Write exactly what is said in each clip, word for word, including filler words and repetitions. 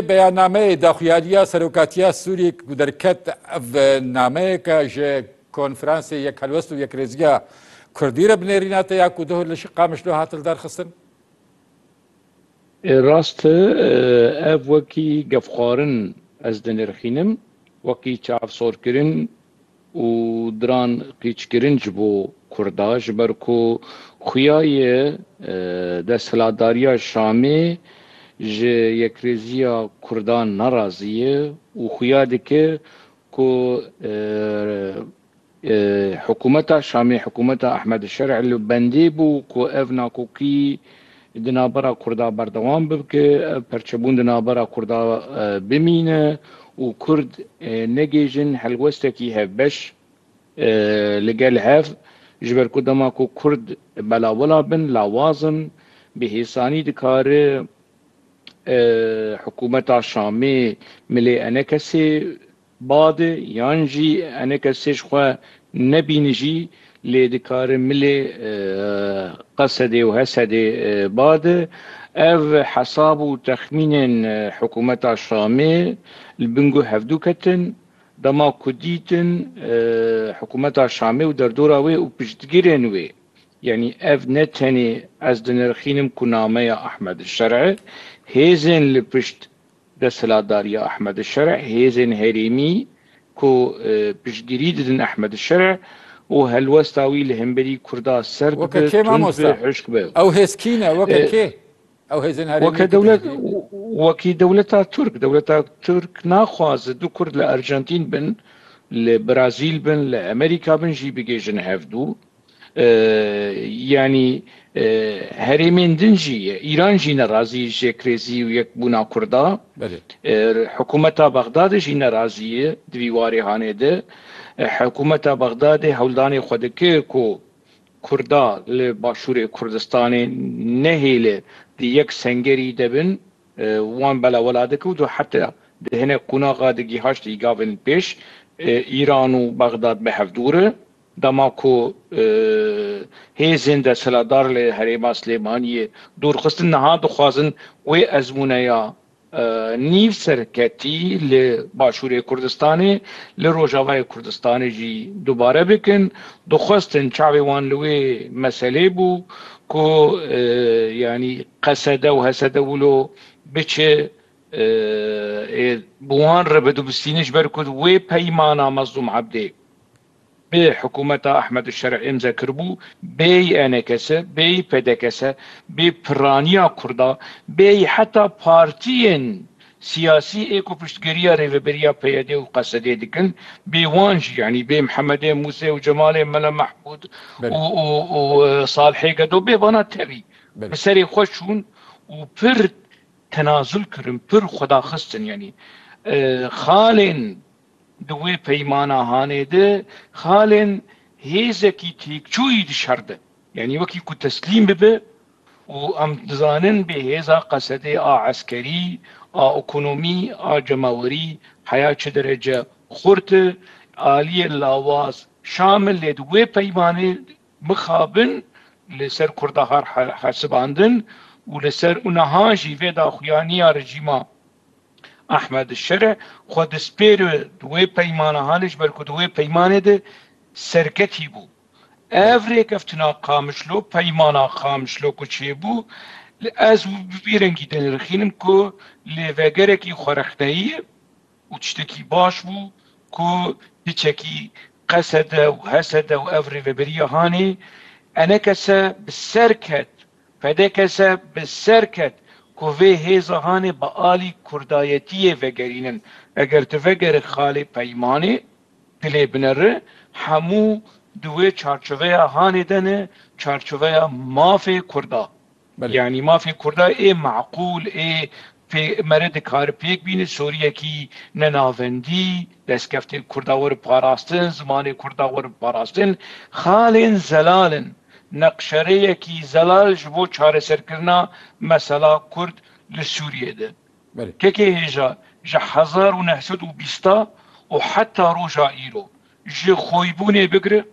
Beyannameyê daxuyaniya Serokatiya Sûriyê ku derket, ev nameyeke ji Konferansê Yekhelwest û Yekrêziya Kurdî re bi nêrîna te ya ku duh li Qamişlo hat li derxistin? Ê, rast e, ev wekî gefxwarin ez dinirxînim, wekî çavsorkirin û diran qîçkirin ji bo Kurda, ji ber ku xuya ye, e, desthilatdariya Şamê ji yekrêziya Kurdan nerazî ye û xuya dike ku, e, e, hikûmeta Şamê, hikûmeta Ehmed Şer'ê li bendê bû ku ev nakokî di navbera Kurda berdewam bibke, ev perçebûn di navbera Kurda, e, bimîne û Kurd, e, negêjin helwestekî hevbeş, e, li gel hev, ji ber ku dema ku Kurd belawela bin, lawaz in, bi hêsanî dikare, e, hikûmeta Şamê milê enekesê bade, yan jî enekesê ji xwe nebîne jî, lê dikare milê, e, Qesedê û Hesedê, e, bade. Ev hesab û texmînên, e, hikûmeta Şamê li bin guh hevdû ketin. Dema ku dîtin, e, hikûmeta Şamê û derdora wê û piştgirên wê, yanî ev ne tenê ez dinirxînim ku nameya Ehmed Şer'e, hêzên li pişt desthilatdariya Ehmed Şer'e, hêzên herêmî ku, e, piştgirî didin Ehmed Şer'e û helwesta wî li hemberî Kurda ser dibe, tund be, hişk be. Ew hêz kî ne? Weke kê? Ew hêzên herêmî weke dewlet, wekî dewleta Tirk, dewleta Tirk naxwaze du Kurd li Arjantîn bin, li Brazîl bin, li Amerîka bin jî bigêjin hevdû. E, yanî, e, herêmên din jî ye. Îran jî nerazî ji yekrêzî û yekbûna Kurda. Belê. E, hikûmeta Bexdadê jî nerazî ye di vî warê hanê de. E, hikûmeta Bexdadê hewldanê xwe dike ku Kurda li Başûrê Kurdistanê nehêle di yek sengerî de bin, e, wan belawela dike û heta di hinek qonaxa digihaşt î gavên pêş, e, Îran û Bexdad bi hev dûr e. Dema ku, e, hêzên desthilatdar li herêma Silêmaniyê dûr xistin, niha dixwazin wê ezmûneya, e, nîv serketî li Başûrê Kurdistanê, li Rojavayê Kurdistanê jî dubare bikin. Dixwestin çavê wan li wê meselê bû ku, e, yanî Qesede û Hesede wilo biçe, e, ê bi wan re bidubistîne, ji ber ku wê peymana Mezlûm Ebdê bi hikûmeta Ehmed Şer'ê îmze kiribû, bêyî E N K S, bêyî P D K S, bê piraniya Kurda, bêyî heta partiyên siyasî ê ku piştgiriya rêveberiya P Y D û Qesedê dikin, bê wan jî, yanî bê Mihemedê Mûsê û Cemalê Mele Mehmûd Belê. û, û, û, e, Salihê Gedo, bê vana tevî Belê. bi serê xwe çûn û pir tenazul kirin, pir xwe daxistin, yanî, e, xalên di wê peymana hanê de xalên hêzekî têkçûyî di şer de. Yanî wekî ku teslîm bibe û em dizanin bê hêza Qesedê a eskerî, a ekonomî, a cemawerî heya çi derece xurt e, aliyê lawaz Şam e, lê di wê peymanê mixabin li ser Kurda har he-, hesibandin û li ser û niha jî vê daxuyaniya rejîma Ehmed Şer'e xwe dispêre di wê peymana hanê, ji ber ku di wê peymanê de serketî bû. Ev rêkeftina Qamişlo, peymana Qamişlo ku çêbû, li ez bi vî rengî dinirxînim ku lêvegerekî xwerexneyî ye û tiştekî baş bû ku piçekî Qesede û Hesede û ev rêveberiya hanê enekese bi ser ket, P D K S bi ser ket ku vê hêza hanê bi alî kurdayetiyê vegerînin. Eger tu vegere xalê peymanê, dilê binere, hemû di wê çarçoveya hanê de ne, çarçoveya mafê Kurda. Belê. Yanî mafê Kurda ê meqûl, ê pê, mere dikare pêk bîne, Sûriyekî nenavendî, destkeftê Kurda were parastin, zimanê Kurda were parastin, xalên zelal in. Neqşereyekî zelal ji bo çareserkirina mesela Kurd li Sûriyê de. Belê. Kekê hêja ji hezar û neh sed û bîsta û heta roja îro ji xoybûnê bigire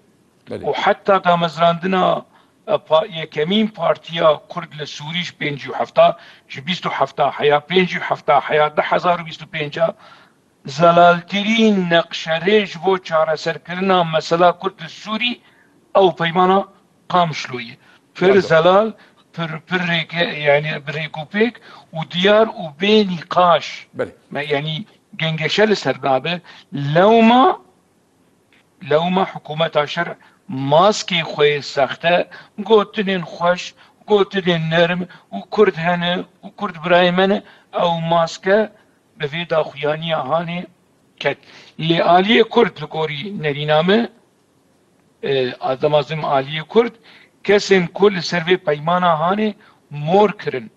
Belê. û heta damezrandina e, pa-, yekemîn partiya Kurd li Sûrî ji pêncî û hefta, ji bîst û hefta heya, pêncî û hefta heya, du hezar û bîst û pênca, zelaltirîn neqşerê ji bo çareserkirina mesela Kurd li Sûrî ew peymana Qamişlo ye. Pir Pardon. zelal, pir, pir rêke, yani bi rêk û pêk û diyar û bê nîqaş. Belê. Me, yani gengeşe li ser nabe. Lewma, lewma hikûmeta şer maskê xwe yê sexte, gotinên xweş, gotinên nerm û Kurd hene û Kurd birayê me ne, ew maske bi vê daxuyaniya hanê ket. Lê aliyê Kurd li gorî nerîna me, e, ez demazim aliyê Kurd, kesên ku li ser vê peymana hanê mor kirin.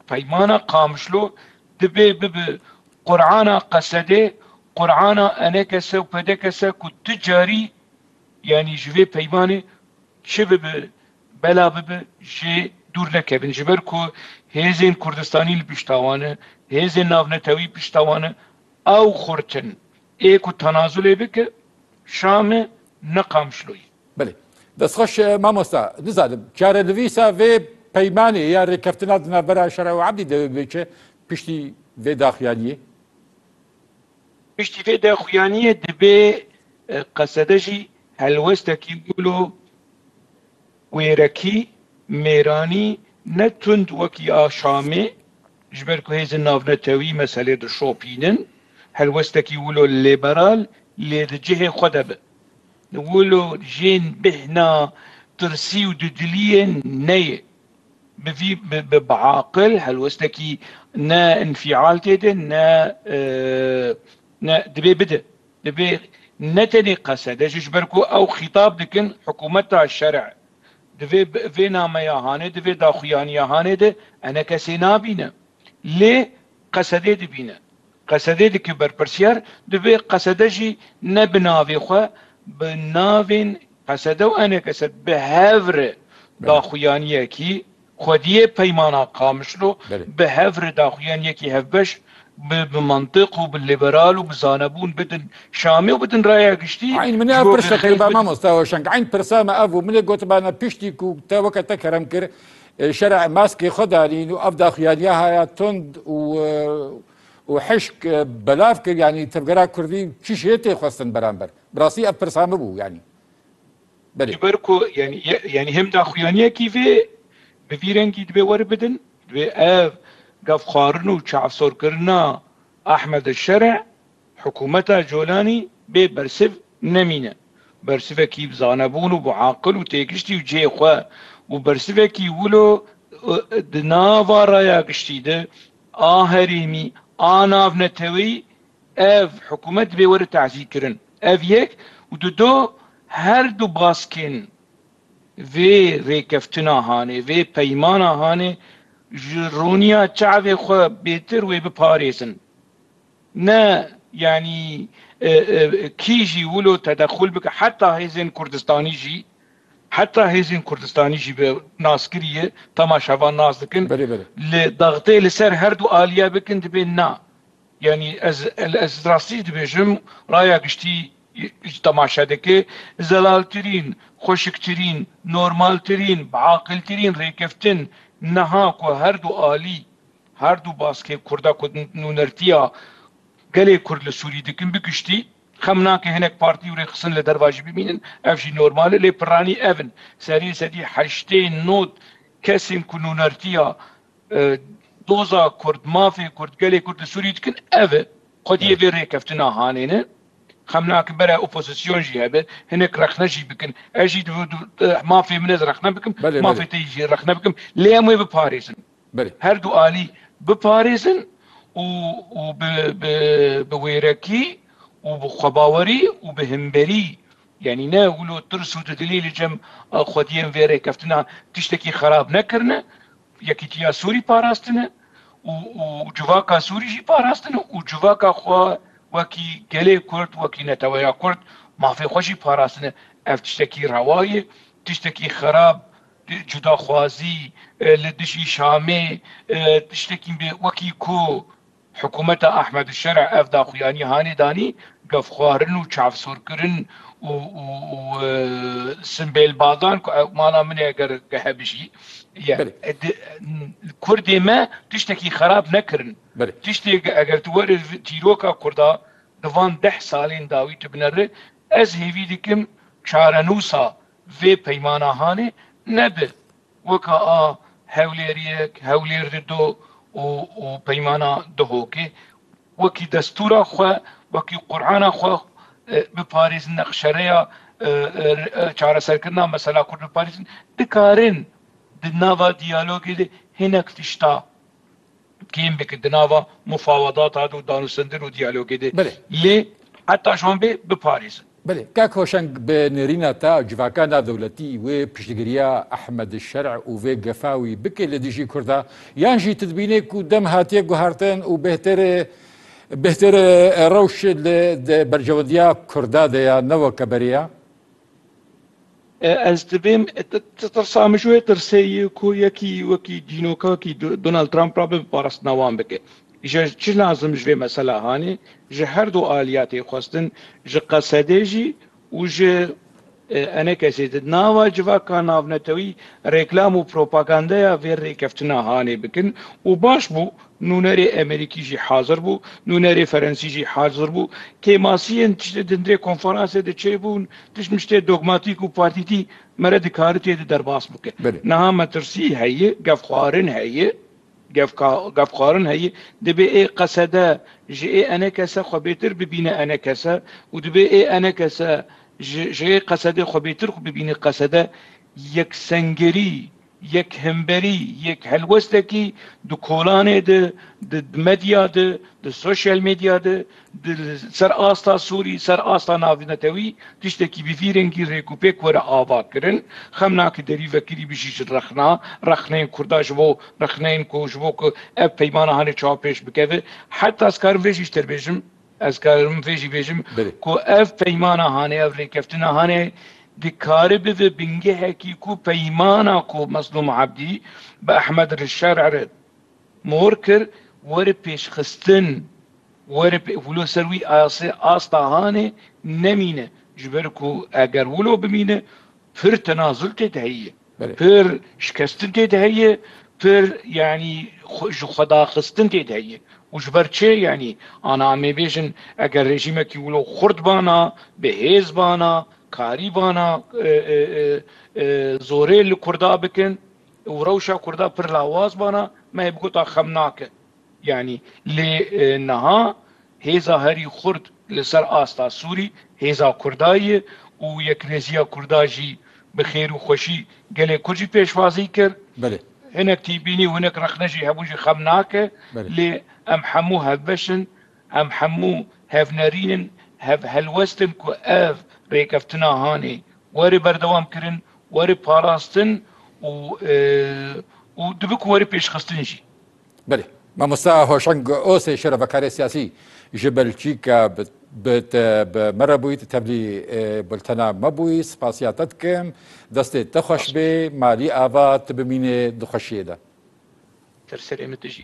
Peymana Qamişlo dibe bibe Qur'ana Qesedê, Qur'ana Enekese û Pedekese ku tu carî, yani ji vê peymanê çi bibe, bela bibe, jê dûr nekevin. Ji ber ku hêzên Kurdistanî li pişta wan e, hêzên navnetewî pişta wan e, ew xurt in. Ê ku tenazulê bike, Şam e, ne Qamişlo ye. Belê. Destxweş, e, mamosta. Nizanim, çarenivîsa vê peymanê ya rêkeftina di navbera Şera û Ebdî de bê çi piştî vê daxuyaniyê? Piştî vê daxuyaniyê dibê, e, Qesede jî helwestekî wilo wêrekî, mêranî, ne tund wekî a Şamê, ji ber ku hêzên navnetewî meselê dişopînin, helwestekî wilo lêberal lê di cihê xwe de be. Wilo jên bêhna tirsî û dudiliyên neyê. Bi vî, bi, bi, bi aqil, helwestekî ne înfîal tê de, ne, e, ne, dibê bide. Dibê ne tenê Qesede, ji, ji ber ku ew xîtab dikin hikûmeta şer'ê. Divê bi vê nameya hanê, divê daxuyaniya hanê de enekesê nabîne. Lê Qesedê dibîne. Qesedê dike berpirsiyar, divê Qesede jî ne bi navê xwe, bi navên Qesede û enekese bi hev re Belê. daxuyaniyekî xwediyê peymana Qamişlo Belê. bi hev re daxuyaniyekî hevbeş, bi, bi mantiq û bi liberal û bi zanebûn bidin Şamê û bidin raya giştî. Eyn, min ji ev bo pirsa vê kir, ba xelk bidin. Mamosta Hoşeng. Eyn pirsa me ev bû. Min ê gotibana piştî ku te weke te kerem kir, e, şer'ê maskê xwe danîn û ev daxuyaniya haya tund û, e, û hişk, e, belav kir, yanî tevgera Kurdî çi jê tê xwestin beramber. Bi rastî ev pirsa me bû, yanî. Belê. Ji ber ku, yani, ye-, yani hem daxuyaniyekî vê bi vî rengî divê weri bidin, divê ev gavxwarin û çavsorkirina Ahmed Şer'ê, hikûmeta Colanî bê bersiv nemîne. Bersivekî bi zanebûn û bi aqil û têgiştî û cihê xwe û bersivekî wilo, e, di nava raya giştî de a herêmî, a navneteweyî, ev hikûmet divê were tazî kirin. Ev yek û dudo, her du baskên vê rêkeftina hanê, vê peymana hanê ji rûniya çavê xwe bêtir wê biparêzin. Ne, yanî, e, e, kî jî wilo tedexul bike, heta hêzên Kurdistanî jî, heta hêzên Kurdistanî jî bi naskirî ye, temaşevan nas dikin. Belê, belê. Li dextê li ser her du aliya bikin, dibê na. Yanî ez, ez rastî dibêjim, raya giştî ji temaşe dike, zelaltirîn, xweşiktirîn, normaltirîn, biaqiltirîn rêkeftin niha ku her du alî, her du baskê Kurda ku nûnertiya gelê Kurd li Sûrî dikin bi giştî, xem nake hinek partî û rêxistin li derva jî bimînin, ev jî normal e, lê piranî ev in. Serê sedî heştê nod kesên ku nûnertiya e, doza Kurd, mafê Kurd, gelê Kurd li Sûrî dikin, ev e. Xwediyê Evet. vê rêkeftina hanê ne. Xem nake bere opozisyon jî hebe, hinek rexne jî bikin. Ez jî di, di, di, mafê min ez rexne bikim, Belê, mafê belê. te jî rexne bikim. Lê em wê biparêzin. Belê. Her du alî biparêzin û, û bi, bi, bi wêrekî û bi xwebawerî û bi himberî, yanî ne wilo tirs û didilî li cem, e, xwediyên vê rêkeftina tiştekî xerab nekirine, yekîtiya Sûrî parastine û, û civaka Sûrî jî parastine û civaka xwe wekî gelê Kurd, wekî neteweya Kurd mafê xwe jî parastine. Ev tiştekî rewa ye, tiştekî xerab, cudaxwazî, e, li dijî Şamê, e, tiştekî bê wekî ku hikûmeta Ahmed Şer'ê ev daxuyanî hanê danî, gevxwarin û çavsorkirin û, û, û, e, simbêlbadan ku ew mala min e eger hebijî. Ya, Belê. e, di, Kurdê me tiştekî xerab nekirin. Belê. Tiştê ge-, eger tu werî tîroka Kurda di van deh salên dawî tu bineri, ez hêvî dikim çarenûsa vê peymana hanê nebe weka a Hewlêriyek, Hewlêr di do û, û peymana Duhokê, wekî destûra xwe, wekî Qur'ana xwe, e, biparêzin, nexşereya, e, e, e, çareserkirina mesela Kurd biparêzin, dikarin di nava diyalogê de hinek tişta kêm bikin, di nava mufawedata de û danûstendir û diyalogê de. Belê. Lê heta ji wan bê biparêzin. Belê, kak Hoşeng, bi nêrîna te civaka navdewletî wê piştgiriya Ehmed Şer'î û vê gefa wî bike li dijî Kurda, yan jî tu dibînî ku dem hatiye guhertin û bêhtir e, bêhtir e, rewş li, di berjewendiya Kurda de ya, ne weke berê ya? E, ez dibêm, e, t-, t-, tirsa min ji wê tirsê ye ku yekî wekî dînokakî Do-, Donald Trump re bibe parastina wan bike. Ji çi lazim ji vê mesela hanê? Ji her du aliya tê xwestin, ji Qesedê jî û ji, e, enekesê de. Nava civaka navnetewî reklam û propagandeya vê rêkeftina hanê bikin û baş bû. Nûnerê Emerîkî jî hazir bû, nûnerê Ferensî jî hazir bû. Kêmasiyên tiştê di hundirê konferansê de çêbûn, tişt miştê dogmatîk û partîtî mere dikare tê de derbas bike. Belê. Niha metirsî heye, gefxwarin heye, gefka-, gefxwarin heye. Dibê ê Qesede ji ê enekese xwe bêtir bibîne enekese û dibê ê enekese ji, ji ê Qesedê xwe bêtir xwe bibîne Qesede. Yeksengerî, yekhemberî, yekhelwestekî di kolanê de, di, di medya de, di sosyal medya de, di ser asta Sûrî, ser asta navnetewî tiştekî bi vî rengî rêkûpêk were ava kirin. Xem nake derî vekirî bijî ji rexna, rexneyên Kurda ji bo, rexneyên ku ji bo ku ev peymana hanê çawa pêş bikeve. Heta ez karim vê jî ji te bêjim, ez karim vê jî bêjim Belê. ku ev peymana hanê, ev rêkeftina hanê dikare bibe bingehekî ku peymana ku Mezlûm Ebdî bi Ehmed Şer'î re mor kir, were pêşxistin, were pê-, wilo ser wî asê, asta hanê nemîne. Ji ber ku eger wilo bimîne, pir tenazul tê de heye. Belê. Pir şikestin tê de heye, pir, yanî, xwe-, ji xwe daxistin tê de heye. Û ji ber çi? Yanî, ana em ê bêjin, eger rejîmekî wilo xurt bana, bi hêz bana, karî bana, e, e, e, e, zorê li Kurda bikin û rewşa Kurda pir lawaz bana, me hê bigota xem nake. Yanî, lê, e, niha hêza herî xurt li ser asta Sûrî hêza Kurda ye û yekrêziya Kurda jî bi xêr û xweşî gelê Kurd jî pêşwazî kir. Belê. Hinek tîbînî û hinek rexne jî hebû jî xem nake. Belê. Lê em hemû hevbeş in, em hemû hevnerîn in, hev helwest in ku ev rêkeftina hanê were berdewam kirin, were parastin û, e, û dibe ku were pêşxistin jî. Belê. Mamosta Hoşeng Osê, şerevekarê siyasî ji Belçîka, bi, bi te, bi me re bûyî, tu tevlî, e, bultena me bûyî. Spasiya te dikim. Destê te xweş bê. Malî ava tu bimînê di xweşiyê de. Ser serê min tu jî.